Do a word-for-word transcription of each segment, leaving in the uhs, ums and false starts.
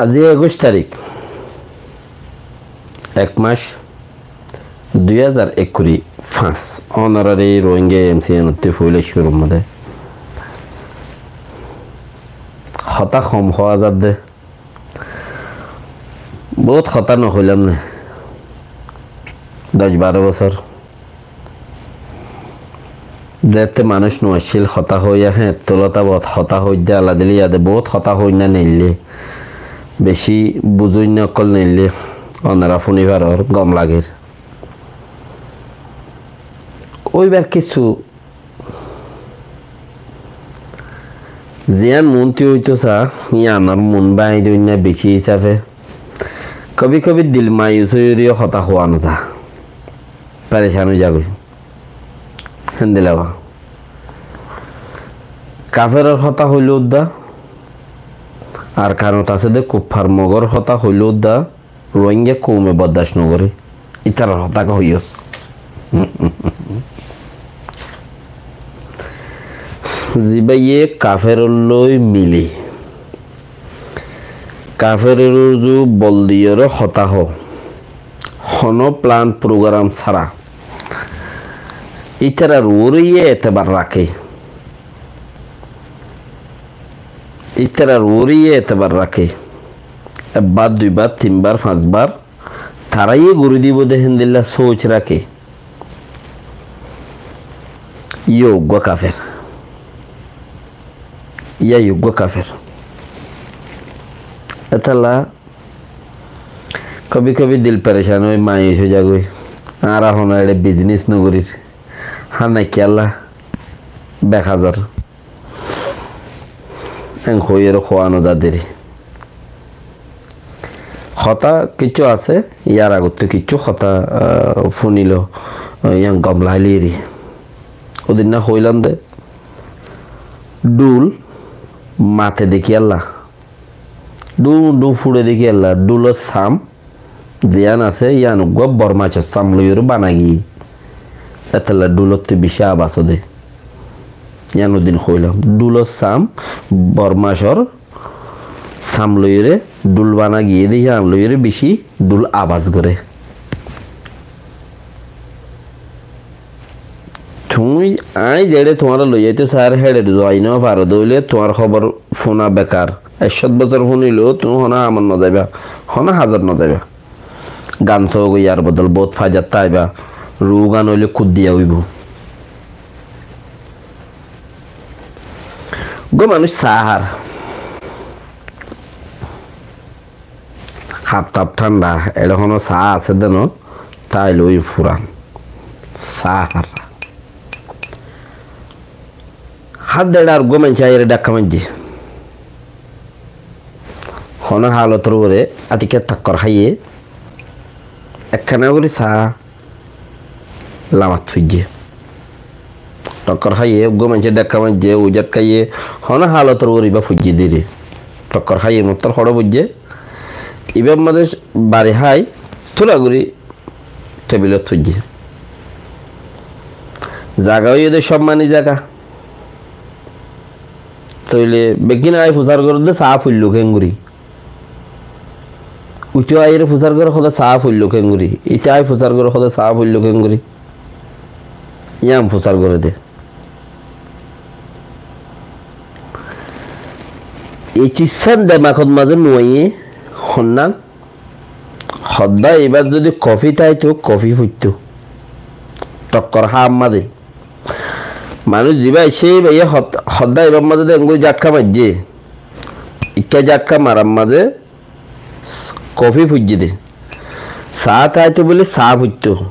Aijja ekuic tarík, ek mac, dui házar ekkuri fañs. Ónorar ei Rohingya M C N ottú foila cúrur mazé hotá hom hoó zar de. Bout hotá no hoilam né, doc baró bosór. Zeéñtte manúic no accíl, hotá hoiyé, héeñttu lota bout hotá hoiyé, ala dili yade bout hotá hoiyé neillé, beci buzóinna ókkol neillé, onora fúni farór, gom lager. Óibar kissú ziyán muúntu óito saá, yíanor muún báñgi dóinna beci hísafe. Kobi kobi dil mayus óiyore yó hotá hoó no za. Perecan ói zagói. Héndilla ba. Kaferor hotá hoilé uddá, Arkanot asé de kuffar Mogor hotá hoilé uddá, Rohingya koume bordac no goré. Ítarar hotá hoiyós. Zibáye kaferor lói mile, kaferor uzu bol diyóre hotá hoó, honó plan program sára, ítarar uore yé etebar raké. Ítarar uore yé etebar raké. Ekbar, duibar, tinbar, fañsbar, tará yé gorí dibo de héndilla sóoc raké. Yó uggúa kafer. Yá yó uggúa kafer. Étalla kobi kobi dil perecan ói, mayus ói zagói. Añára hono eçe biznes no gorír. Há nai kiyólla bekazor. Eén hoiyóre hoó no za deri. Hotá kissú asé, yar agottú kissú hotá, ah, fúnilo, ah, yían gom lailíri. Ódinna hoilam de, dhul mate de kiyólla. Dhú dhú fúçe de kiyólla, dhúlor sam ziyán asé, yían uggúa bor macor sam loiyóre bana giyé. Étella dhúlottú bicí abas ó de. Yían ódin hoilam. Dhúlor sam, bor macor sam loiyóre dhúl bana giyé de, yían loiyóre bicí dhúl abas goré. Tuñí, aññí zeçé tuáñre loizaito saár héçe zai no faro de óile tuáñr hóbor fúna bekar. Ek cót bosór fúnileyó tuñí honó hamot no zaiba, honó hazot no zaiba. Gan sógoi yar bodol bout faidattú aiba, ruúgan óile kuddiya óibo. Uggúa manúic saá hár. Haf taf thánda, eçé honó saá asé dé noó, táile ói furan. Saá hár. Hár de eçé ar uggúa maincé aiyóre dhákka maijjé. Honó halotor uore átikka tokkor háiye, ekkena gorí saá lamat foijjé. Tokkor háiye, uggúa maincé dhákka maijjé, uijját háiye, honó halotor uore ibá foijjé dé re. Tokkor háiye mottor hoçé foijjé. Ibár mazé bari hái, túla gorí tebilot foijjé. Zaga óiye dé cómmani zaga. Tóile beggín aái fusár goré dé saá foilló keéngorí. Uite aiyóre fusár goré hoó dé saá foilló keéngorí. Ite aái fusár goré hoó dé saá foilló keéngorí. Yían fusár goré dé. Ei ciccán demakot mazé nuaiyé honnán, hoddá ibár zodi kofi táito, kofi foittó. Tokkor háamma dé. Manúic zibá aiccé, íbayé hod-, hoddá ibár mazé dé engori játka maijjé. Ikká játka marar mazé kofi foijjé dé. Saá táito bóli saá foittó.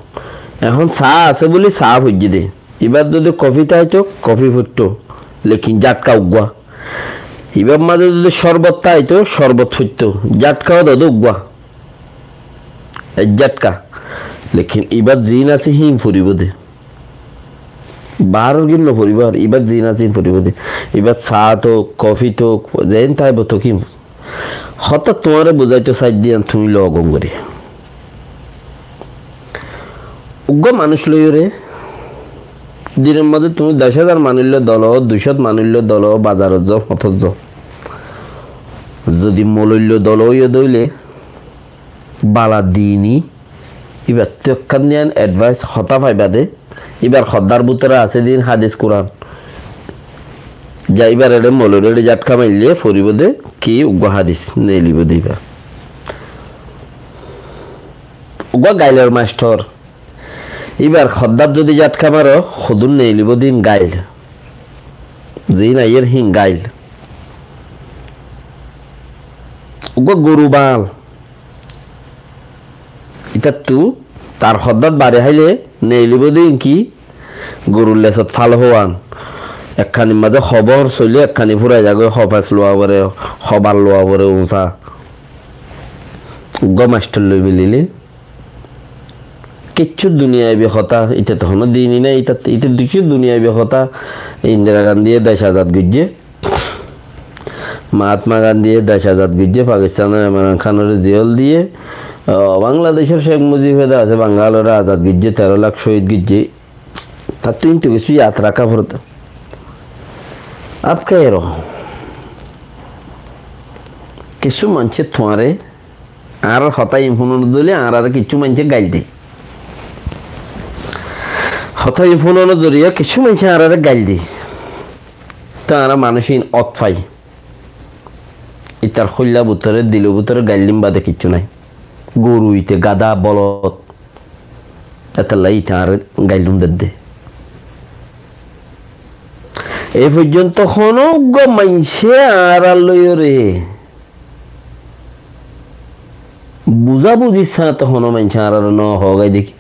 Ehón saá asé bóli saá foijjé dé. Ibár zodi kofi táito, kofi foittó. Lekin játka uggúa. Ibár mazé zodi córbot táito, córbot foittó. Játka ó dé uggúa. Ek játka. Lekin ibát ziín asé híin foribó dé. Baáror gín noforibó ar, ibát ziín asé híin foribó dé. Ibát saá tók, kofi tók, zeén táibo tók híin. Hotá tuáñre buzáito saidde yían tuñí loo gom gorí. Uggúa manúic loiyóre, dinor mazé tuñí doc házar manúic loi dolo, dui cót manúic loi dolo, bazarot zo, fotót zo. Zodi moloillo dol óiye dóile, bala dini, íbattú ekkán diyan advice hotá faiba de, íbar hoddár bútore asé din hádis Kuran. Za íbar eçe moloir eçe zatka maille foribó de ki uggúa hádis neilibó de íba. Uggúa gailor mastor. Íbar hoddát zodi zatka maro, hodún neilibó din gail. Ziín aiyér híin gail. Uggúa goru bañl. Ítattú tar hoddát bari háile neilibó din ki? Gorur lesot fal hoán. Ekkanir mazé hobór soile ekkani furai zagói, hofes luwa fore, hobar luwa fore, uñsa. Uggúa mastor loi belile. Kiccú duniyaibi hotá, íte to honó dini nái, íte, íte kiccú duniyaibi hotá. Indira Gandhiye dec azad goijjé, Mahatma Gandhiye dec azad goijjé, Pakistanor Imran Khanore jel diyé, o, Bangladecor Sheikh Mujibe de asé, Bangalore azad goijjé, teró lak cóhid goijjé. Tattú kintu kessú yad raká foribó. Ab kero? Kessú maincé tuáñre añárar hotá iín fúnonor zoriya añárare kiccú maincé gail de. Hotá iín fúnonor zoriya kiccú maincé añárare gail de. Te añára manúic iín ot fai. Ítar hóilla bútore, dilo bútore gail din bade kiccú nái. Goru íte, gadá, bolot. Étolla íte añáre gail dun dedde. Ei foijjonto honó uggúa maincé añárar loiyóre buzá buzir sáñte honó maincé añárare no hoó goi de ki,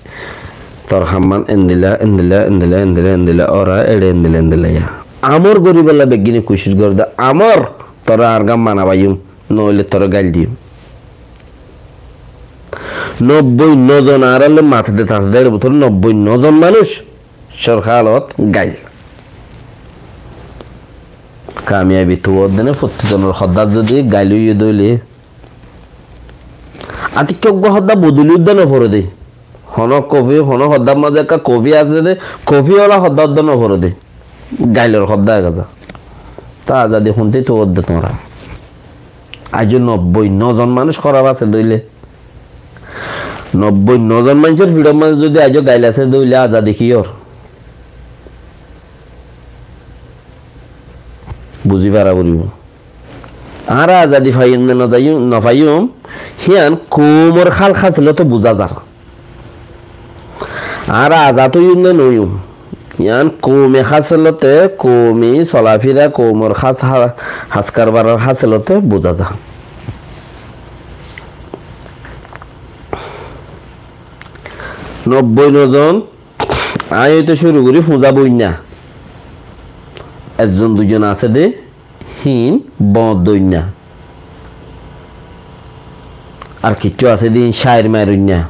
tor hamman endilla, endilla, endilla, endilla, endilla, ora eçe endilla, endilla ya. Amor goríbolla beggíne kucíc goré de, amor, toré añár gán mana faiyum, noóile toré gail diyum. Nobboi no zon añárar loi matede tatede, eçe bútore nobboi no zon manúic cór hálot gail. Kamiyabi tuwar dene fottí zonor hoddát zodi gail óiye dóile, atikká uggúa hoddá bodoli udda no fore de. Honó kofi, honó hoddár mazé ekká kofi asé de, kofi ola hoddá udda no fore de. Gailor hoddá ek haza. Te azadi honté tuwar de tuáñra? Aijjó nobboi no zon manúic hóraf asé dóile, nobboi no zon maincór fiçór mazé zodi aijjó gail asé dóile azadi kiyór? Buzí fara foribó. Añára azadi faiyum ne no zaiyum, no faiyum, híyan koumor hál hásilote buzá zar. Añára azad óiyum né noóiyum, yián koume hásilote, koumi solafira, koumor hás ha-, hás karbaror hásilote buzá za. Nobboi no zon, aññí óite cúru gorí fuñzá boinna. Ezzon duizon asé dé, híin boñt doinna. Ar kiccú asé dé híin cáir mairoinna.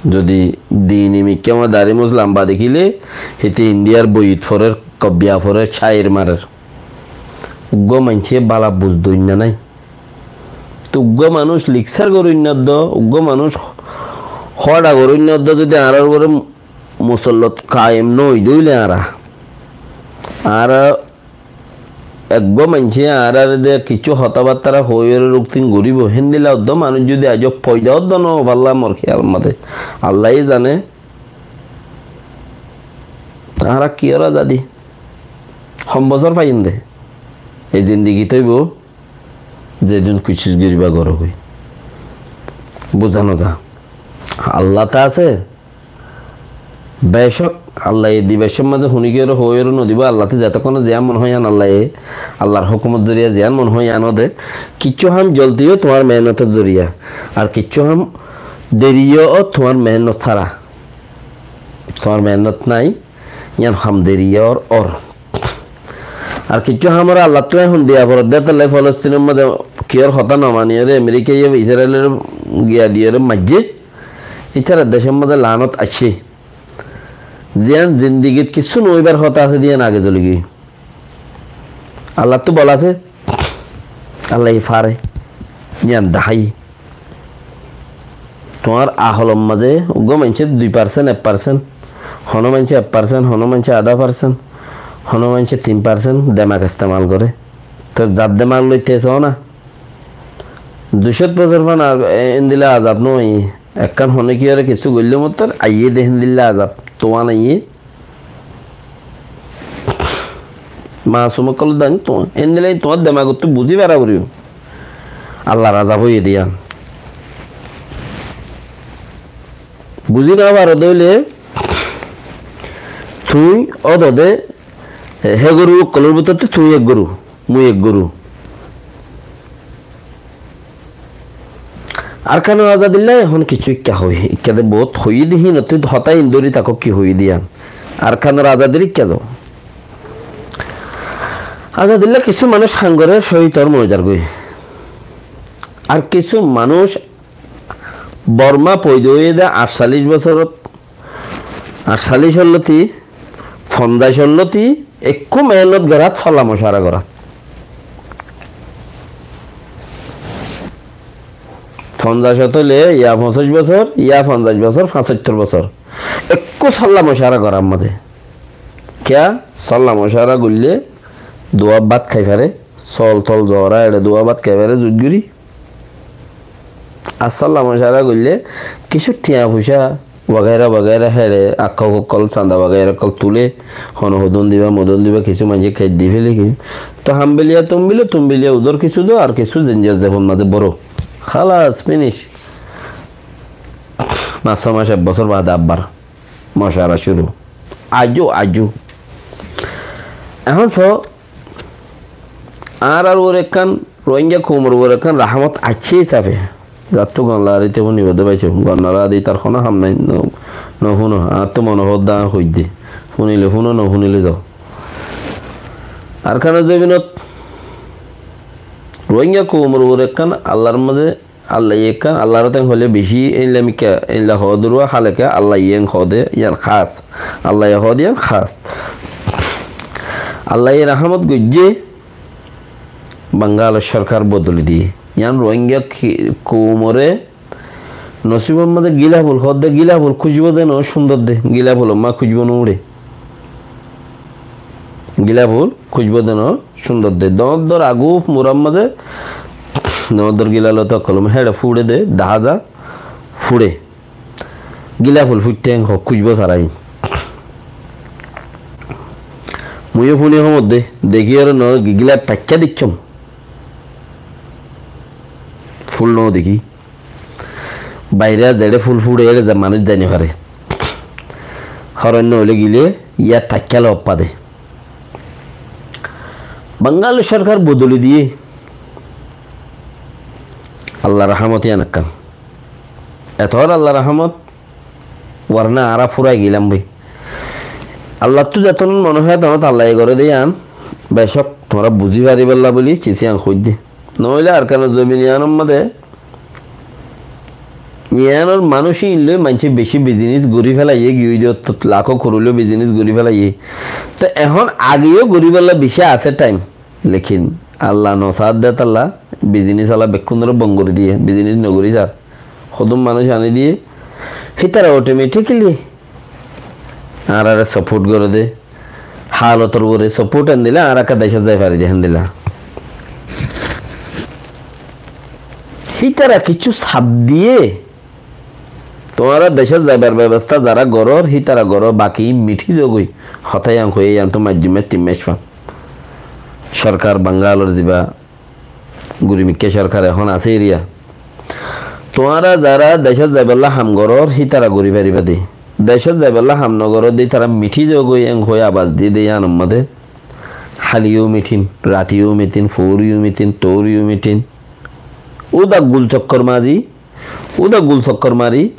Zodi dini mikká madari muslim ba dekíle, híte Indiyar boiyit forer, kobbiya forer, cáir marer. Uggúa maincé bála buz doinna nái. Te uggúa manúic liksár goróinna dó, uggúa manúic hóda goróinna dó, zodi añárar uore musallot kaim no ói dóile añára, añára eggúa maincé añárare de kiccú hotábattára hoóiyoré ruktin goríbou, héndilla uddúa manúic zodi aijjó foida uddúa no falla mor kéyal mazé, Allaye zane, añára kiyór azadi? Hon bosór faiyum dé? Ei zindigit óibou, zedún kucíc goríba goró goi. Buzá no za. Allah to asé. Becók, Allaye di becók mazé huníkiyóre hoóiyoré no dibou, Allah te zetókkone ziyán mone hoó yían Allaye, Allar hókumot zoriya ziyán mone hoó yían ó de. Kiccú ham zoldi ó tuáñr mehénnotor zoriya. Ar kiccú ham deri ó tuáñr mehénnot sára. Tuáñr mehénnot nái, yían ham deri ór, ór. Ar kiccú ham óre Allattú ehón diya foredde, étolla Folostinor mazé kiyór hotá no maniyóre Amerikaye Israelore giya diyóre maijjé, ítarar decór mazé laanot aiccé. Ziyán zindigit kissú no óibar hotá asé dé yían age zoli giyói. Allattú bol asé, Allaye fare, yían daháiye. Tuáñr aholor mazé uggúa maincé dui parsent, ek parsent, honó maincé ek parsent, honó maincé adá parsent, honó maincé tin parsent demak estemal goré. Te zar demak loi te soó na. Dui cót bosór fán ar, e, endilla azab no aiyé. Ekkán hone kiyóre kessú goillé mottor aiyé de héndilla azab. Tuáñr aiyé. Masum ókkolor dani tuáñr. Endilla tuáñr demagottú buzí fara foribó. Allar azab óiye de yían. Buzí no faro de óile tuñí ódode, e, hé goru ókkolor bútottú tuñí ek goru. Mui ek goru. Arkanor azadilla ehón kessú ikká hoi, ikká de bout hoiyé de hínottú hotá hín dóri tákok ki hoiyé de yían. Arkanor azadir ikká zo. Azadilla kessú manúic hangore cóhid ór mori zargói. Ar kessú manúic Bormá foida óiye de añctalic bosórot, añctalic or lóti, fonzaic or lóti, ekkú mehénot gorát, sólla mocara gorát. Fonzaic ot óile ya foñsíc bosór, ya fonzaic bosór, fañsóttor bosór. Ekkú sólla mocara gorár mazé. Kiyá? Sólla mocara goillé duwá bát hái fare, sol tol zora eçe duwá bát hái fare zut gori. Ar sólla mocara goillé kessú thiañ foicá wagaira wagaira héçe akkók ókkol, sanda wagaira ókkol tulé, hone hodún diba, modún diba, kessú maincé kait di féle ki. Toh hambeliya, tumbile, tumbiliya udór kessú do, ar kessú zenjiyar zefon mazé boro. Hálas, finic. Fañs só mac, ek bosór baade abbar mocara cúru. Aijjó, aijjó. Ehón só, añárar uore ekkán, Rohingya koumor uore ekkán rahámot aiccé hísafe. Zattú gon lagarité fúnibo de báico, gon no lagarité ítar honó ham nái, no, no fúno, añáttu mone hoódde aññí hoidde. Fúnile fúno, no fúnile zao. Arkanor zobinot Rohingya koumor uore ekkán Allar mazé Allaye ekkán, Allar teng hoilé bicí, éilla mikká, éilla hoó durúa, háleká Allaye eng hoó de, yían hás. Allaye hoó de yían hás. Allaye rahámot goijjé, Bangalor sorkar bodoli diyé. Yían Rohingya ki-, koumoré nosibor mazé gilaful hoó de, gilaful kúcbo de no cúndor de, gilaful omma kúcbo no uçé. Gilaful kúcbo de no cúndor de. Doóñr doóñr aguf murar mazé, doóñr doóñr gila lota kolom héçe fúçe de, daháza fúçe. Gila ful fúitte en hoó, kúcbo sarai. Muiyó fúni homot de, dekí ore no, gila taikká deikkóm. Ful no dekí. Baire zeçé ful fúçe, éçe za manúic zai no fare. Horon no óile gile, yá taikká loppa de. Bangal sorkar bodoli diyé. Allar rahámot yían ekkán. Etor Allar rahámot, warna añára fúrai gilam boi. Allattú zeton mone hoó, eton Allaye goré de yían, becók tuáñra buzí faribálla buli, cici yían hoóidde. Noóile Arkanor zobin yíanor mazé Yiánor manúic íin loi maincé bicí bizinis gorí félaiyé, giyói de ottót lakó koroi loi bizinis gorí félaiyé. Te ehón ageyó goríbolla bicí asé thaim. Lekin Allah no saádde tolla bizinis ala bekkúnoré bon gorí diyé, bizinis no gorí sar. Hodún manúic aní diyé, hítara otometikali añáráre sopót goré dé. Halotor uore sopót endilla añára ekká decót zai fari dé héndilla. Hítara kissú saf diyé, tuáñra decót zaibar bebosta zará gorór, hítara goró, baki iín mithi zogói. Hotá yián hoiyé, yiántu maijjúme tin mac fan. Sorkar Bangalor ziba guri mikká sorkar ehón asé eriya. Tuáñra zará decót zaibálla ham gorór, hítara guri faribá dé. Decót zaibálla ham no gorór dé, ítara mithi zogói, en hoi abas diyé dé yiánor modé. Háliyo mithin, ratiyo mithin, foóriyo mithin, toóriyo mithin. Uda gul sokkor mazi, uda gul sokkor mari,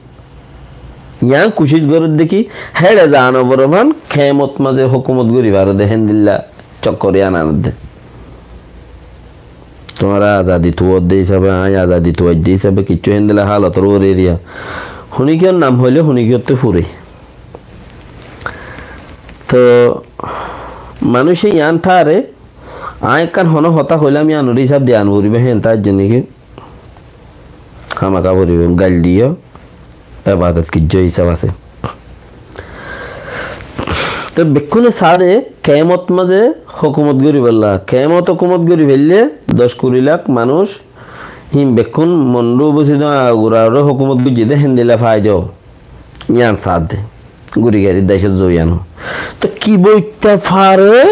yián kucíc goródde ki, héçe zano boro fan, kemot mazé hókumot gorí faro dé, héndilla sokkor yián anodde. Tuáñra azadi tuwódde hísabe, aññí azadi tuwaidde hísabe, kiccú héndilla halotor uore eriya. Hunikiyór nam hoilé hunikiyóttu fure. Toh, manúice yián tháre, aññí ekkán honó hotá hoilám, yiánor hísab diyan foribó, héen tár zone ki hámaka foribó, gail diyó, ebadot kiccú hísab asé. Toh, bekkúne saáde, kemot mazé hókumot goríbolla, kemot hókumot gorí faillé, doc kuri lak manúic, hín bekkún Mondu busidó aguraré hókumot goijjé dé héndilla fai dó. Yián saádde. Guri gari decót zoiyanó. Tó ki boitta fare,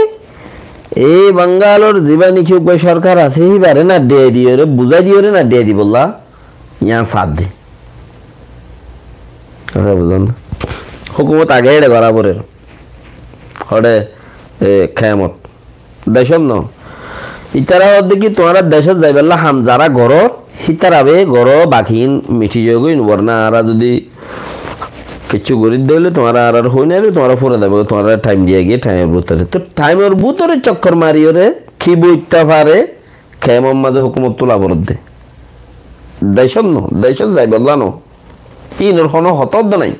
ei Bangalor zibá niki uggwá sorkar asé, híbaré naddiyai diyoré, buzai diyoré naddiyai dibolla, yián saádde. Añára buzón. Hókumot age eçe gorá forer. Hoçé, e, kemot. Decót no. Ítara hoódde ki, tuáñra decót zaibálla ham zará goró, hítara be goró, bakiín mithi zaigói, warna añára zudi kessú gorí dé óile tuáñra añárar hoói nái, tuáñra fura zaibá, tuáñra thaim diya giyé, thaimor bútore. Tó thaimor bútore cokkor mariyóre ki boitta fare, kemor mazé hókumot tula foredde. Decót no, decót zaibálla no. Inor hono hotá nái.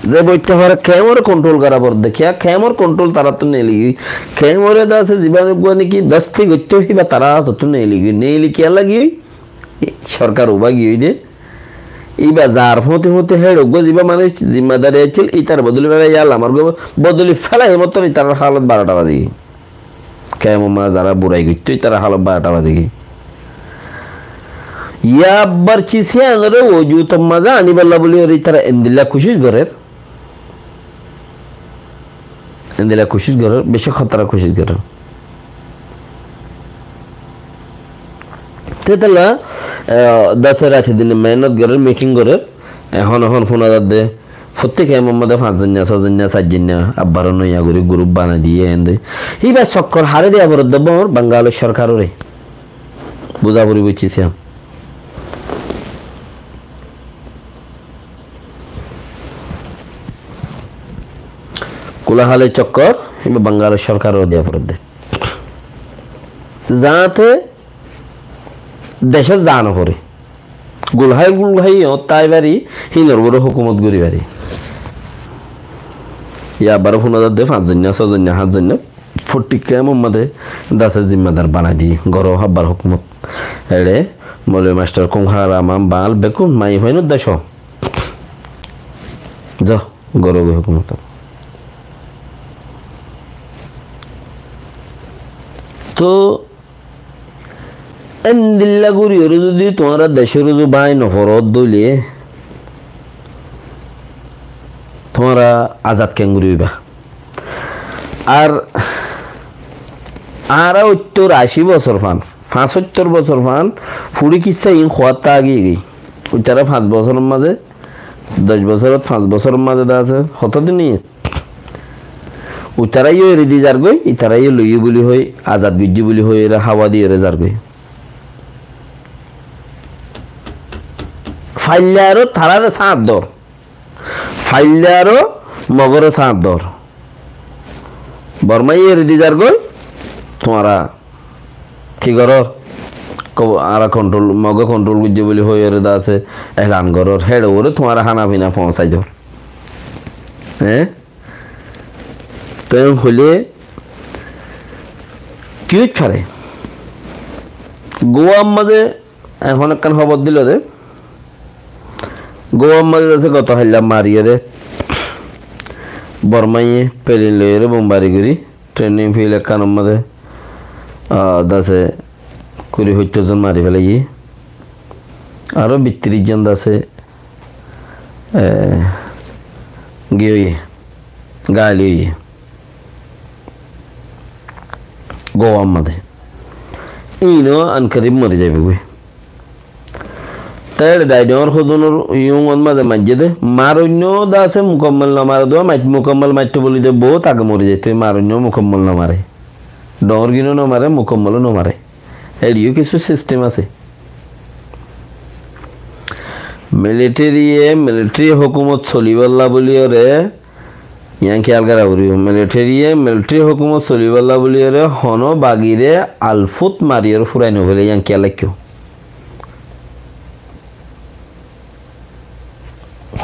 Ze boitta fare kemore kontrol gora foredde. Kiyá kemor kontrol tarattú neeli giyói. Kemore de asé zibá uggwá niki dasti goittó híba tara hatottú neeli giyói. Neeli kiyá lagiyói? Sorkar uba giyói de. Íba zar fóti fóti héçe uggwá zibá manúic zimmadari accíl, ítar bodoli félai, yá lamar uggwá bodoli félai, hémottor ítarar halot barota bazi giyói. Kemor mazé zará burai goittó, ítarar halot barota bazi giyói. Yá abbar cis yíanore ujutor mazé aníbolla buli óre ítara endilla kucíc gorér. Endilla kucíc gorér, beci hótara kucíc gorér. Tétalla, eh, dase rati dine mehénnot gorér, miting gorér, ehón ehón fúna zadde, fottí kemor mazé fañs zoinna, só zoinna, sair zoinna, abbar noiya gorí gurúp banai diyé héndilla. Híba sokkor haré diya foredde bor Bangalor sorkarore. Buza foribo cis yían. Kúla hále cokkor, íba Bangalor sorkarore diya foredde. Zaáte decót za no fore. Gulhái gulhái yót tái fari, hínor uore hókumot gorí fari. Yá abbar fúna zadde fañs zoinna, só zoinna, hát zoinna. Fottí kemor mazé dase zimmadar banai di, goró abbar hókumot. Eçe, Moulovi mastor, Kungha, Rahman, Bal, bekkún maiyafuainor dec. Zo, goró goi hókumot. Tó, endilla gorí óre zudi tuáñra decór uzu bái no foródde óile, tuáñra azad keéngorí óiba? Ar añára óttor ací bosór fan, fañsóttor bosór fan, furi kissá iín hoóatta agiyé goi. Uitará fañs bosóror mazé, doc bosórot fañs bosóror mazé de asé, hotó din iín? Uitará yó eri di zargói, itará yó loiyé buli hoi, azad goijjé buli hoi, ere háwa diyóre zargói. Faillé aró taráre sáñt dor. Faillé aró Mogoré sáñt dor. Bormaye eri di zargói, tuáñra ki gorór? Ko-, añára kontrol, Moge kontrol goijjé buli hoiyóre de asé, elan gorór. Héçe uore tuáñra hána fina foóñsai dor. Eé? Te hoilé ki óit fare? Gowar mazé ehón ekkán hóbor dilo de. Gowar mazé de asé goto hailla mariyóre Bormaye pelin loiyóre bombari gorí trening fil ekkánor mazé, ah, de asé kuri hóittor zon mari felaiyé. Aró bittiris zon de asé, eh, giyói, gail óiye. Gowar mazé. Íno ankarib mori zaibói goi. Te eçe Daidongor hodunor yungot mazé maijjé de, maroinno de asé mukammal no mare de, mait-, mukammal maitto buli de bout age mori zaito, maroinno mukammal no mare. Dongor gino no mare, mukammal ó no mare. Eçiyó kissú sistem asé. Militariye, militari hókumot solibálla buliyóre, yián kiyal gorá foribó. Militariye, militari hókumot solibálla buliyóre, honó bagire alfut mariyóre furai no félé, yián kiyal raikkó.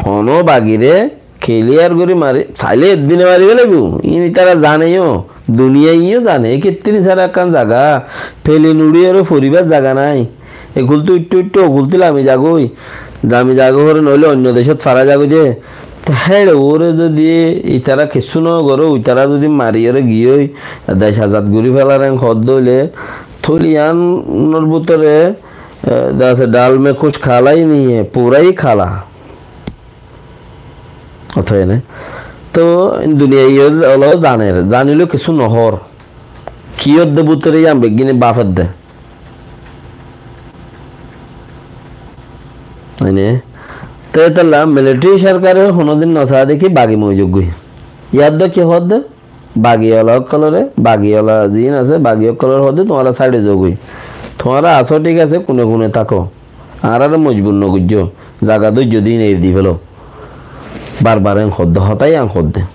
Honó bagire kiliyar gorí mari, sailé eddine mari félaibo. Iín itará zane yó, duniyai yó zane. E kettiri sára ekkán zaga, pelin uçiyóre foribár zaga nái. E kultú ittu ittu, o kultú lami zagói. Lami zagói fore noóile oinno decót fara zagói de. Te héçe uore zodi itará kissú no goré, uitará zodi mariyóre giyói, dec azad gorí félar en hoódde óile, tóile yiánor bútore Eh, de asé, dal mein kuch kala hi nahi hai, pura hi kala. Ótoba ne? Tóu duniyai olo zaner, zaniló kissú nohór. Ki ódde bútore yián beggíne báfedde. Óine? Tóu etolla militari sorkare honódin nosaá de ki bagi moi zoggói. Yaddo ki hoódde? Bagi ola ókkolore, bagi ola ziín asé, bagi ókkolore hoódde tuáñra sáide zogói. Tuáñra asó thík asé, kune kune táko. Añáráre mojbur nogoijjó, zaga dóijjo de ín eri di félo. Bar bar en hoódde, hotá yián hoódde.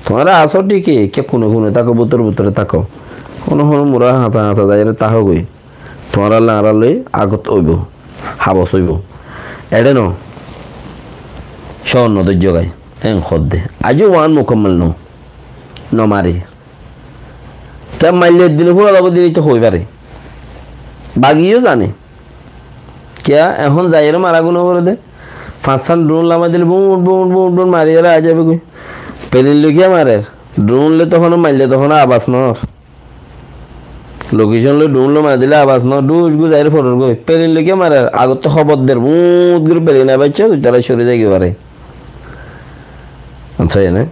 Tuáñra asó thík, ke kune kune táko, bútore bútore táko. Hono hono mura hañsa hañsa zaiyóre tákogói. Tuáñralloi añárálloi agot óibo, habos óibo. Eçé no, cóor nodóijjo gái, en hoódde. Aijjó uán mukammal no, nomarir. Te maille eddin fúra zaibo de ite hoi fare. Bagi yó zane. Kiyá, ehón zaiyóre mara gún no forede. Fañssán drone lamai dile bun, bun, bun, bun mariyóre aái zaibogói. Pelin loi kiyá marer? Drone loi to hono maille to hono abas no ór. Location loi drone loi mari dile abas no, dhus goi zaiyóre fororgói. Pelin loi kiyá marer? Agottú hóbor der, bun gori pelin aibácce, tui tara cori zaigói fare. Añçá, ene?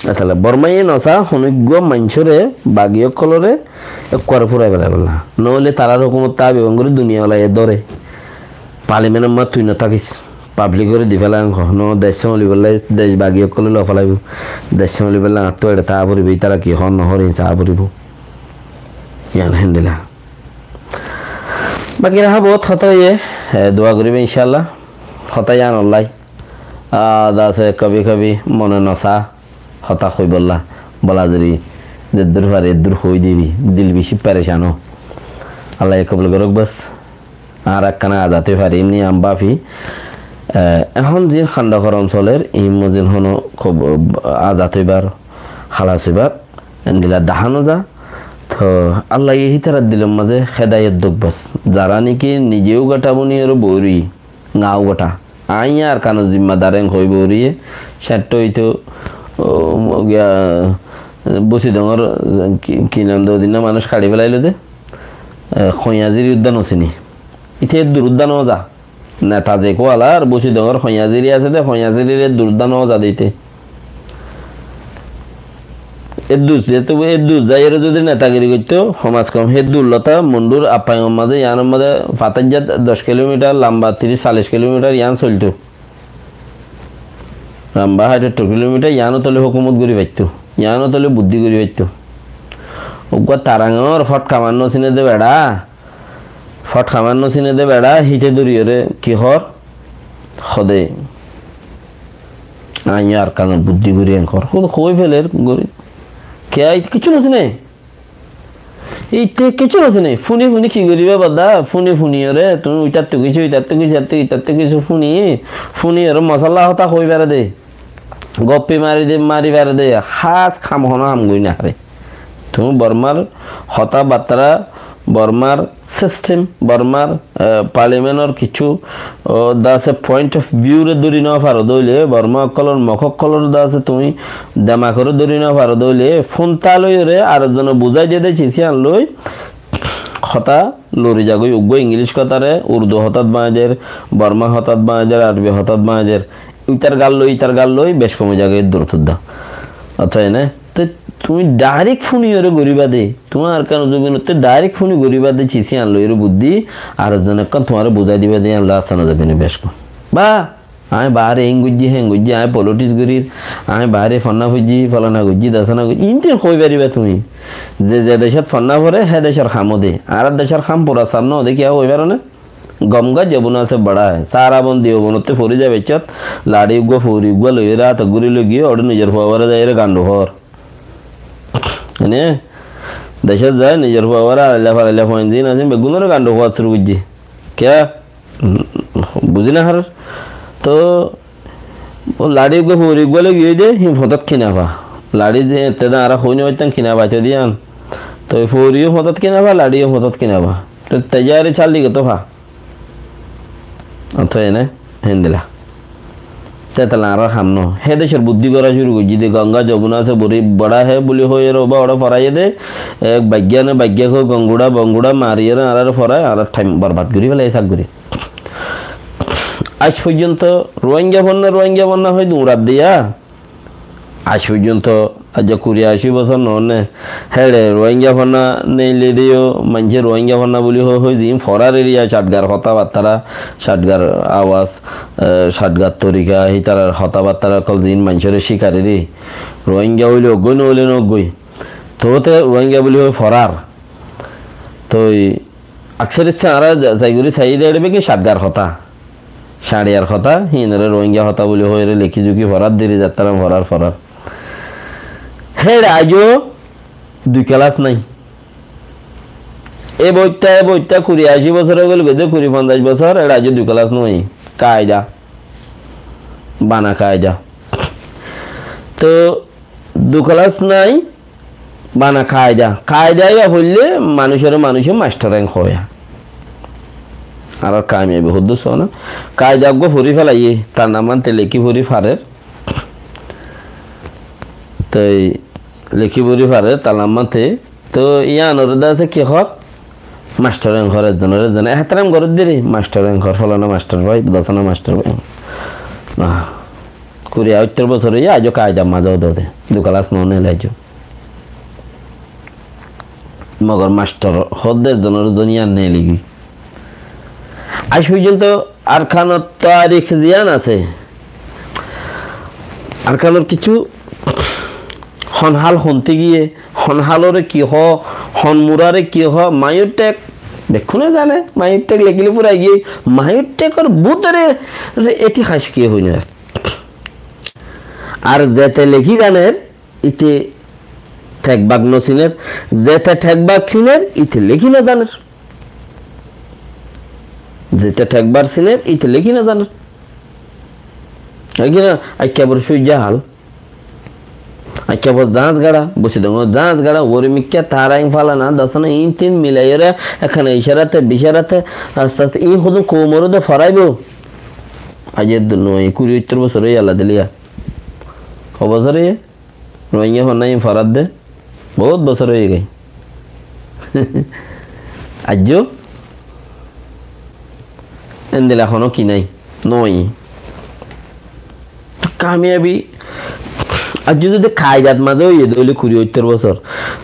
Etalla Bormaye nosá honíggua maincóre, bagi ókkolore ekkuare furai felaibolla. Noóile tarar hókumottú abiban gorí duniya olaye dóre. Palimenor mazé tui notákis. Pablikore di félai en hoó. No, dec sómolibolla, dec bagi ókkole loi felaibo. Dec sómolibolla añáttu eçe táa foribó, ítara ki hoór nohoór, iín saá foribó. Yián héndilla. Baki raha bout hotá óiye, e, dua goríba incállah. Hotá yián ollái. A, de asé kabi kabi mone nosá hotá hoibolla. Bolazuri zeddúr fari eddúr hoi dibi. Dil beci perecan ó. Allaye kobul gorouk bas. Añára ekkán azad ói fari, emni am báfi, e, ehón zin handa horom soler, iín mozin hono kub, e, azad óibar, halas óibar, endilla dahá no za. Tóu Allaye hítarar dilor mazé hédayot douk bas. Zará niki nize ugathá buniyóre boói roiyé, ŋa ugathá. Aññí Arkanor zimmadar en hoói boói roiyé, cáththa óito, o, giya, Busidongor, ki, ki nam de, odinna manúic kaçi félailo de. E, Hoñaziri uddá nosini. Ite eddur uddá no za. Neta ze kualar, Busidongor Hoñaziri asé de, Hoñazirir eddur uddá no za de ite. Eddur, zehetu eddur zaiyóre zodi netagiri goittó, hom az hom hé eddur lota Mundur Appaingor mazé, yiánor mazé fatáijjat doc kilomitar lamba, tiríc, callic kilomitar yián soiltó. Lamba háit sottor kilomitar, yiánot óile hókumot gorí faittó, yiánot óile buddí gorí faittó. Uggúa tarangor fót kamar no sine de beça, fót kamar no sine de beça, híte dóriyóre ki hoór? Hoóde, aññí Arkanor buddí gorí en hoór. Hoóde hoói féler gorí. Kiyá, íte kiccú no sine? Íte kiccú no sine. Fúni fúni ki goríba badá? Fúni fúniyóre, tuñí uitáttu kissú, uitáttu kissú, uitáttu kissú fúni, fúniyóre mosalla hotá hoói fare de. Goppi mari de, mari fare de, hás ham hono ham goi no fare. Tuñí Bormar hotá battara, Bormar sistem, Bormar, e, parliamentor kissú, o, de asé point of view re dóri no faro de óile, Borma ókkolor, Mog ókkolor de asé tuñí demakore dóri no faro de óile, fúnta loiyóre ar ekzone buzái diye de cis yián loi, hotá lori zagói, uggúa Ingilic hotáre Urdu hotát báñgi der, Borma hotát báñgi der, Arbi hotát báñgi der. Ítar gal loi, ítar gal loi, bec kom ói zagói eddur uddá. Añçá, ene? Te tuñí dairek fúniyóre goríba de, tuáñr Arkanor zobinottú dairek fúni goríba de, cis yián loiyóre buddí, ar ekzon ekkán tuáñre buzái diba de, yián loi Arkanor zobine bec kom. Ba, aññí baáre eén goijjí, héen goijjí, aññí politics gorír, aññí baáre fonná foijjí, folana goijjí, dasana goijjí, iín te hoói fariba tuñí. Ze ze decót fonná fore, hé decór ham ó de. Añárar decór ham fura saf no ó de, kiyá hoói faro né? Gamga jabun se bada hai. Sara bon diyo bonotte fori zaibaccót, lari uggúa, fori uggúa loiyóre, átot gúri loi giyé, óre nizor fuawaré zaiyóre gandu hoór. Ene, decót zai nizor fuawaré arailla farailla fuain ziín asé, beggúnore gandu hoóa cúru goijjé. Kiyá? Buzí no farer. Toh, ó lari uggúa fori uggúa loi giyé de, híin fotót ki no fa. Lari ze ette de añára hoi no faittám ki no fa, ette de yián. Toh, fori yó fotót ki no fa, lari yó fotót ki no fa. Toh, tejari sal di gottó fa. Ótoi ene, héndilla. Tetele añárar ham no. Hé decor buddí gorá cúru goijjé de, Ganga Jomuna se bori bora hé buli hoiyóre oba ore foraiyé de, ek baigga ne baigga hoi gongura bongura mariyóre añárare forai, añárar thaim borbad gorí félaiye sak gorí. Aij foijjonto Ruáinga fonna, Ruáinga fonna hoi duñrat diya. Aij foijjonto aijja kuri aci bosór noóne, héçe Ruáinga fonna neile de yó maincé Ruáinga fonna buli hoi hoi ziín forar eriya, Catgar hotábattara, Catgar awaz, e, Catgar torika, hítarar hotábattara ókkol ziín maincóre cíkar eri, Ruáinga óile eggúa, no óile no eggúa. Toóte Ruáinga buli hoi forar. Toi aksar issá añára za-, zai gorí saiyí de éçe beki Catgar hotá, Cañçiyar hotá, híinore Ruáinga hotá buli hoiyóre lekí zukí forar, deri zattaram forar, forar. Héçe aijjó dui kelas nái. E boitta, e boitta kuri aci bosór ói gel goi de, kuri fonzaic bosór, héçe aijjó dui kelas nái. Kaida. Bana kaida. Toh, dui kelas nái, bana kaida. Kaida iba foille manúicore manúice mastor en hoó. Añárar kamiyabi hoddúr sóna. Kaida eggúa fori félaiye, tar namante lekí fori farer. Toi lekí fori farer, tar namante. Toi yíanore de asé ki hoór? Mastor en hoór, ezzonore ezzone ehteram gorér de re, mastor en hoór, folana mastor bái, dosana mastor bái. Ah, kuri aittor bosór óiye, aijjó kaidar mazé ódde, dui kelas no neile aijjó. Mogor mastor hoódde ezzonor ezzon yían neeligói. Aij foijjonto Arkanor tarik ziyán asé, Arkanor kissú hon hál honte giyé, hon hálore ki hoó, hon murare ki hoó, Maiyottek bekkúne zane, Maiyottek lekíle furai giyé, Maiyottekor bútore re-, etihas ki hoói no. Ar zete lekí zaner, íte thekbak no siner, zete thekbak siner, íte lekí no zaner. Zete thekbak siner, íte lekí no zaner. Lekí no, aikka bor suijja hál. Aikka bor zañs gaça, bosi dongor zañs gaça, uore mikká taraing falana, dasana, in tin milaiyore, ekkana icárate, bicárate, aste aste, in hodún koumore de foraibó. Aijja dun no, kuri oittor bosór óiye Allah diliya. Ho bosór óiye? Rohingya honna in foradde bout bosór ói giyé. Aijjó endilla hono ki nái, no óiye. Kamiyabi, aijjó zodi kaidat mazé óiye de óile kuri óittor bosór.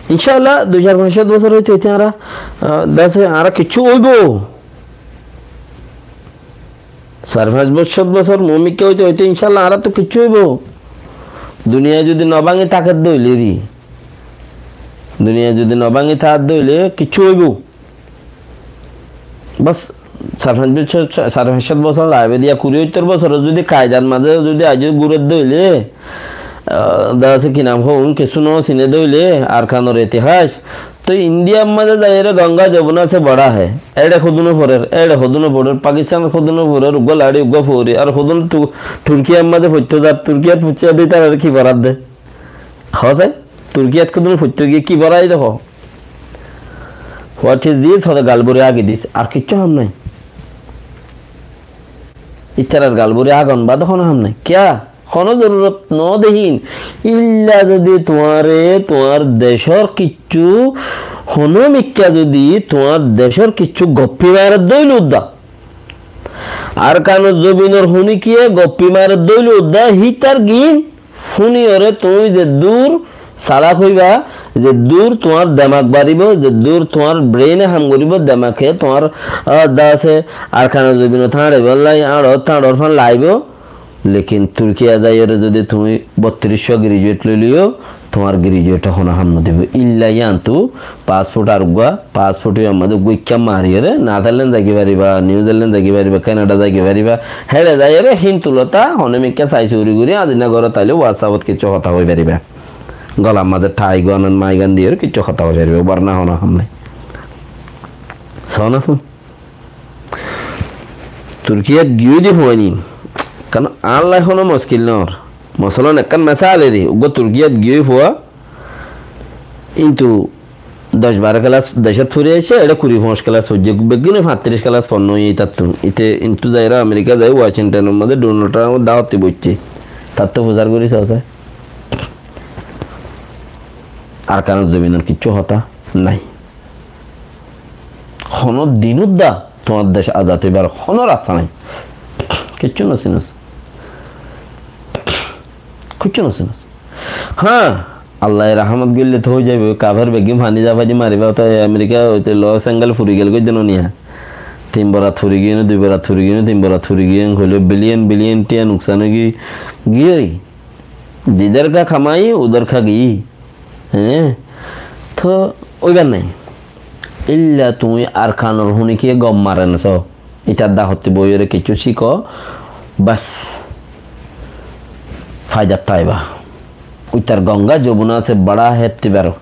Incállah, dui sair fañs cót bosór óite óite añára, ah, dase añára kessú óibo. Sair fañs bosór, bosór, mumikka óite óite, incállah, añárattú kessú óibo. Duniya zodi no báñgi táke de óile ri. Duniya zodi no báñgi táke de óile kessú óibo. Bas, sair fañs bosór, sair fañs cót bosór laibe diya, kuri óittor bosór zodi kaidar mazé zodi aijjó gure de óile, ah, dase ki nam hoó, un kessú no sine de óile, Arkanor etihas, Toi Indiyar mazé zaiyóre Ganga Jomuna se bora hé. Éçe hodún forer, éçe hodún forer, Pakistan hodún forer, uggúa laçí, uggúa fori, ar hodún tu-, Turkiyar mazé foittó zar, Turkiyat foittó zar, ítarare ki forar de? Hoó sai, Turkiyat hodún foittó giyé ki forai de hoó? What is this? Hoó de gal buri agi dis, ar kessú ham nái. Ítarar gal buri agon bade hono ham nái. Kiyá? Hono zorurot no dehin. Illa zodi tuáñre tuáñr decór kessú, hono mikká zodi tuáñr decór kessú goppi marer de óile udda. Arkanor zobinor honikiye goppi marer de óile udda, hítar gin fúniyore tuñí zeddur salak óiba, zeddur tuáñr demak baribo, zeddur tuáñr brain e ham goribo, demake tuáñr, ah, dase Arkanor zobinot táñçaibo, añçor, táñçor fán laibo, Lekin Turkiya zaiyóre zodi tuñí bottiríc cót graduate loi loiyó, tuáñr graduate e hono ham no dibo. Illa yíantu passport ar uggúa, passport yó ammá de uggúa ikká mariyóre, Netherland zaigi fariba, New Zealand zaigi fariba, Canada zaigi fariba, héçe zaiyóre hín tulota, hono mikká sai suri gori, azina górot aile WhatsApp ot kessú hotá hoi fariba. Golar mazé thai gán, maigan diyóre kessú hotá hoi fariba, ubar na hono ham nai. Só na tuñí? Turkiyat giyói de fuain, karon añár lai hono muskil no. Mosolan, ekkán mesal eri, uggúa Turkiyat giyói fua, kintu doc baró kelas decót fori aiccé, eçé kuri foñs kelas foijjé, beggúne fañtiric kelas fonná óiye itattú. Ite intú zaiyóre Amerika zai Washingtonor mazé Donald Trump dáwati boiccé. Tattú fusar gorí sasé. Arkanor zobinor kiccú hotá nái. Honó din uddá tuáñr dec azad óibar honó rasta nái. Kiccú no sinós. Kiccú no sinós. Há, Allaye rahámot goille to ói zaibo, kafer beggín faní zafai di maribá, to Amerika óite Los Angeles furi gel goi deno niya. Tin borat furi giyé né, dui borat furi giyé né, tin borat furi giyé né, hoilé billion billion tiya nuksan ói giyé, giyé. Jidhar ka kamai, udhar ka gayi. Hé? To óibar nái. Illa tuñí Arkanor hunikiye gom mare né so. Itar dahotti boiyóre kiccú cíko, bas. Faidat táiba. Uitar Gongá Jomuna asé, bára hetti baro.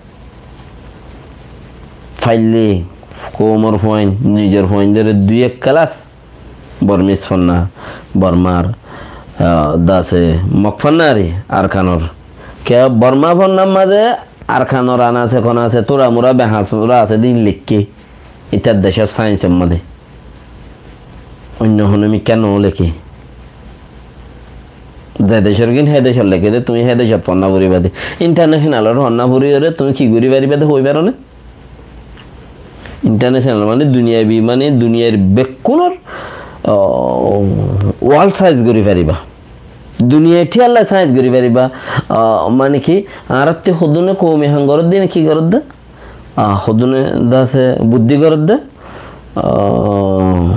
Faille koumor fuain, nizor fuaindóre dui ek kelas Bormis fonná, Bormar, ah, dase Mok fonná ari Arkanor. Ke Borma fonnar mazé Arkanor an asé, kon asé, tura mura behasura asé din leikké. Itar decór sainsor mazé. Oinno hono mikká no leké. Ze decór gin hé decór leké de, tuñí hé decót fonná foribá de. Internationalor fonná foriyóre tuñí ki gorí faribá de, hoi faro né? International mane duniyabi, mane duniyar bekkúnor, o, world size gorí faribá. Duniyai thíyalla size gorí faribá. O, mane ki, añárattú hodúne koumi ham goródde né ki goródde? A, hodúne dase buddí goródde? O,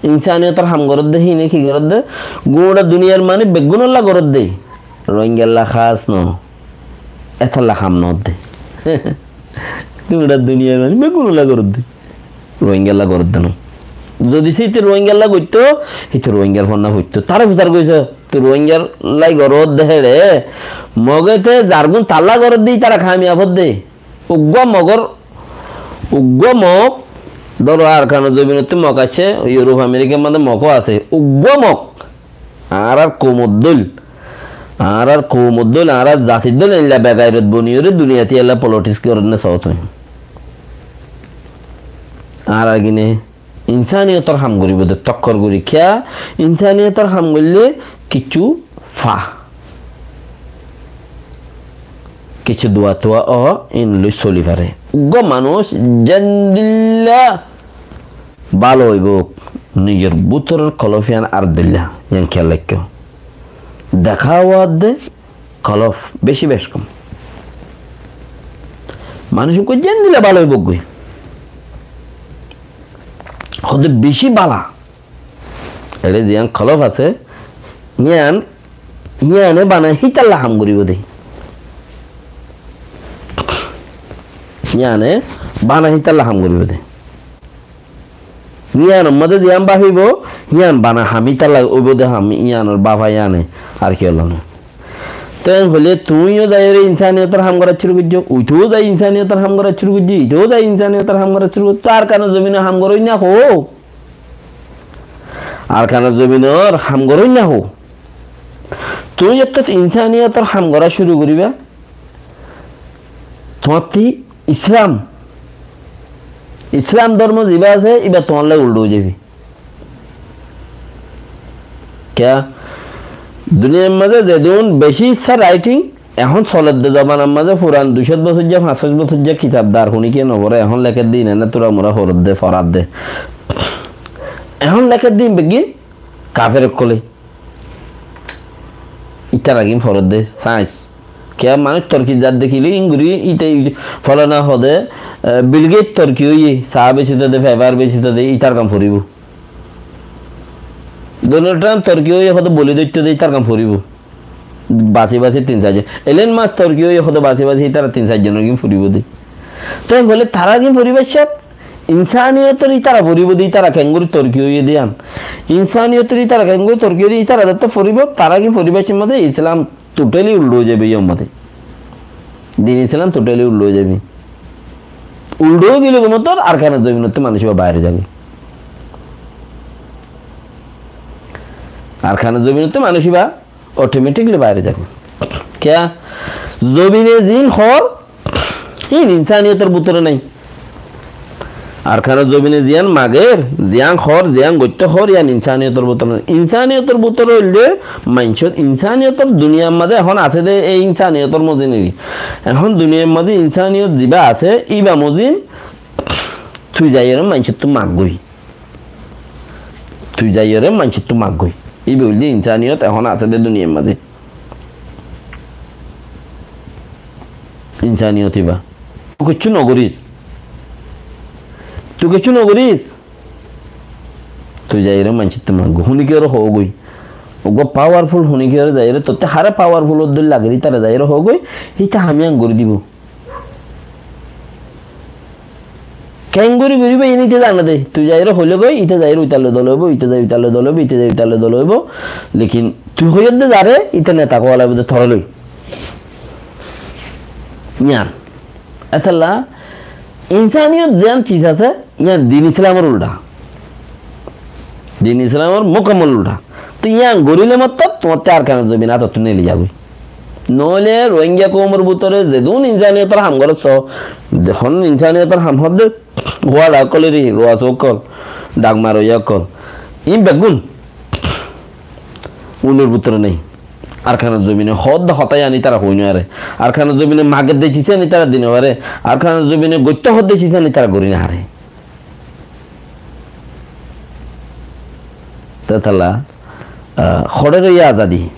insaniyotor ham goródde, híne ki goródde? Gura duniyar mane beggúnolla goródde. Rohingyalla hás no. Etolla ham no de. Gura duniyar mane beggúnolla goródde. Rohingyalla goródde no. Zodi se ite Rohingyalla goittó, ite Rohingyar fonná foittó. Tare fusar goiso, te Rohingyallai goródde héçe. Moge te zargún talla goródde, itara kamiyab ódde. Uggúa Mogor, uggúa Mog, dóro Arkanor zobinottú Mog aiccé, Europe, Amerikar mazé Mogó asé. Uggúa Mog, añárar koumor dóil, añárar koumor dóil, añárar zatir dóil, eilla begairot boniyóre duniyait eilla politics gorér né soó tuñí. Añárar gine insaniyotor ham goríbo de, tokkor gorí. Kiyá? Insaniyotor ham goillé kiccú fa. Kiccú dua tua ó, in loi soli fare. Uggúa manúic zendilla bála óibo, nizor bútoror kolof yián ar dilla, yián kiyá laikkó. Deká ówa de kolof beci bec kom. Manúic uggúa zendilla bála óibo goi. Hóde beci bála. Eçé ziyán kolof asé, yián, yiáne bana hítalla ham goríbo de. Yiáne bana hítalla ham goríbo de. Yiánor mazé ziyán báfibo, yián bana ham hítalla óibo de ham, yiánor báfa yiáne ar ki ólla no. Te en hoilé tuñí yó zaiyóre insaniyotor ham gorá cúru goijjó, uitó zai insaniyotor ham gorá cúru goijjó, ító zai insaniyotor ham gorá cúru goijjó. Te Arkanor zobinor ham goróinna hoó. Arkanor zobinor ham goróinna hoó. Tuñí ettót insaniyotor ham gorá cúru goríba. Tuáñttí Islam, Islam dórmo zibá asé, íba tuáñlla uldhá ói zaibo. Kiyá? Duniyar mazé zedún beci issá writing, ehón soledde zobanar mazé furan dui cót bosóijja, fañs cót bosóijja kitab dar hunikiye no foré, ehón lekédde iín ene tura mura foredde, foradde. Ehón lekédde iín beggín kafer ókkole. Ítara gín foredde, science. Kiyá manúic torki zat dekíle, ín gorí íte, íte, folana hóde, eh, Bill Gates torki óiye, saá beci to de, febar beci to de, ítar gán foribó. Donald Trump torki óiye hóde boli dóitto de, ítar gán foribó. Basi basi tin sair zon. Elon Musk torki óiye hóde basi basi ítara tin sair zonor gín foribó de. Toi bóle tara gín foribó sat, insaniyotor ítara foribó de, ítara keéngorí torki óiye de yián. Insaniyotor ítara keéngorí torki óiye de, ítara zeto foribó, tara gín foribó sat mate Islam totally uldhá ói zaibo, yó mate. Din Islam totally uldhá ói zaibo. Uldhá ói gele gom, tor Arkanor zobinottú manúic íba baáre zaibo. Arkanor zobinottú manúic íba automatically baáre zaibo. Kiyá? Zobine zin hoór, in insaniyotor bútore nai. Arkanor zobine ziyán mager, ziyán hoór, ziyán goittó hoór, yían insaniyotor bútore no. Insaniyotor bútore óilde maincót, insaniyotor duniyar mazé ehón asé dé, ei insaniyotor mozin eri. Ehón duniyar mazé insaniyot zibá asé, íba mozin tui zaiyóre maincóttu maggói. Tui zaiyóre maincóttu maggói. Íba óilde insaniyot ehón asé dé duniyar mazé. Insaniyot íba. Tui kiccú nogoris. Tui kiccú nogoris. Tui zaiyóre maincóttu maggói. Honikiyóre hoógoi. Uggúa powerful honikiyóre zaiyóre, tottú haré powerful ódde lagér, ítare zaiyóre hoógoi, íte ham yían gorí dibou. Keéngorí goríba, iín íte zane dé. Tui zaiyóre hoilé goi, íte zaiyóre uitar loi dol óibo, íte zai uitar loi dol óibo, íte zai uitar loi dol óibo. Lekin tui hoiyós dé zaré, íte neta hoó laibo dé toré loi. Yían. Étolla insaniyot ziyán ciz asé, yían din Islamor ultha. Din Islamor mukammal ultha. Toi yían goríle mottor tuáñtte Arkanor zobin átottú neeli zagói. Noóile Rohingya koumor bútore zedún insaniyotor ham gorór só, zehón insaniyotor ham hoódde, Wada ókkol eri, Ruasu ókkol, Dhakmaroiya ókkol, iín beggún unor bútore nái. Arkanor zobine hoódde hotá yían ítara hoói nofaré. Arkanor zobine mager dé ciz yían ítara di nofaré. Arkanor zobine goittó hoódde ciz yían ítara gorí nofaré. Tétalla, ah, hoçé roiyé azadi.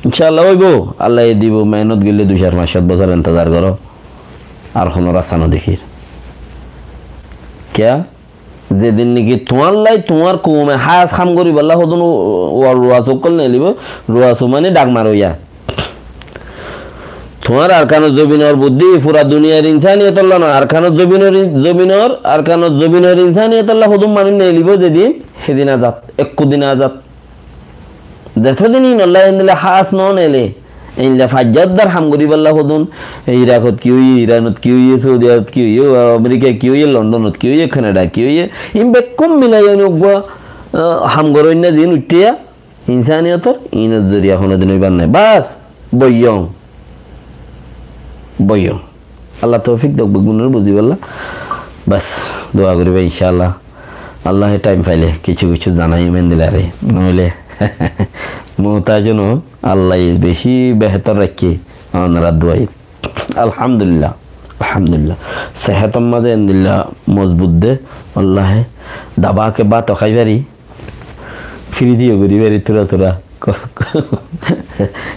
Incállah óibo, Allaye dibo, mehénot goille dui sair fañs sót bosór entezar goró. Ar honó rasta no dekír. Kiyá? Zedin niki tuáñllai tuáñr koume hás ham goríbolla hodún u-, u-, Ruasu ókkol neelibó, Ruasu mani Dhakmaroiya. Tuáñr Arkanor zobinor buddí fura duniyair insaniyotolla no, Arkanor zobinor in-, zobinor, Arkanor zobinor insaniyotolla hodún manúic neelibó zedin, hedin azad, ekkú din azad. Zetodin ínolla endilla hás no neele, endilla faijja uddar ham goríbolla hodún, Irakot ki óiye, Iranot ki óiye, Saudi Arabot ki óiye, Amerikat ki óiye, Londonot ki óiye, Kanadat ki óiye, iín bekkún milai ene uggúa, ah, ham goróinna ziín uiththé yá, insaniyotor, iínor zoriya honodin óibar nái. Bas, boiyong. Boiyong. Allah toufik douk beggúnore buzíbolla. Bas, dua goríba incállah. Allaye thaim faile kissú kissú zanaiyum endilla re. Noóile muhtaj no, Allaye beci behétor raikké. Onorar duaye. Alhamdulillah. Alhamdulillah. Sehétor mazé endilla mozbut de. Allaye daba ke bát ó hái fari. Firi diyo gorí bari tura tura. Ko-, ko-,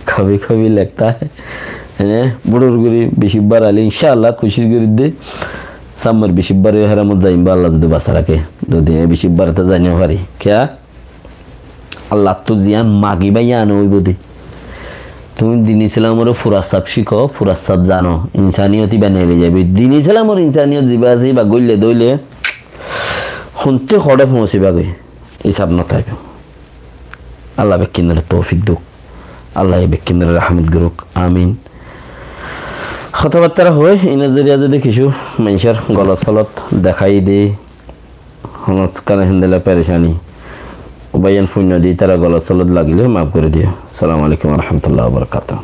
kabi kabi lekta hái. Ene, búrur gorí bicibbar aile incállah kucíc gorí de. Sammor bicibbar e heramot zaiyum ba Allah zodi basa raké. Zodi e bicibbar e to zai no fari. Kiyá? Allattú ziyán magiba yían óibo de. Tuñí din Islamoré fura saf cíko, fura saf zano. Insaniyot íba neeli zaibo. Din Islamor insaniyot ziba asé íba goille dóile. Honté hoçé foóñsiba goi. Isab no táibo. Allah bekkúnore toufik douk. Allaye bekkúnore rahmot gorouk. Amin. Hotábattá hoi, inor zoriya zodi kissú maincór golot solot dekhái de, honó ekkán héndilla perecani, ubaiyán fuinno de, ítara golot solot lagile maf gorí diyo. Assalamu alaikum wa rahmatullahi wa barakatuhu.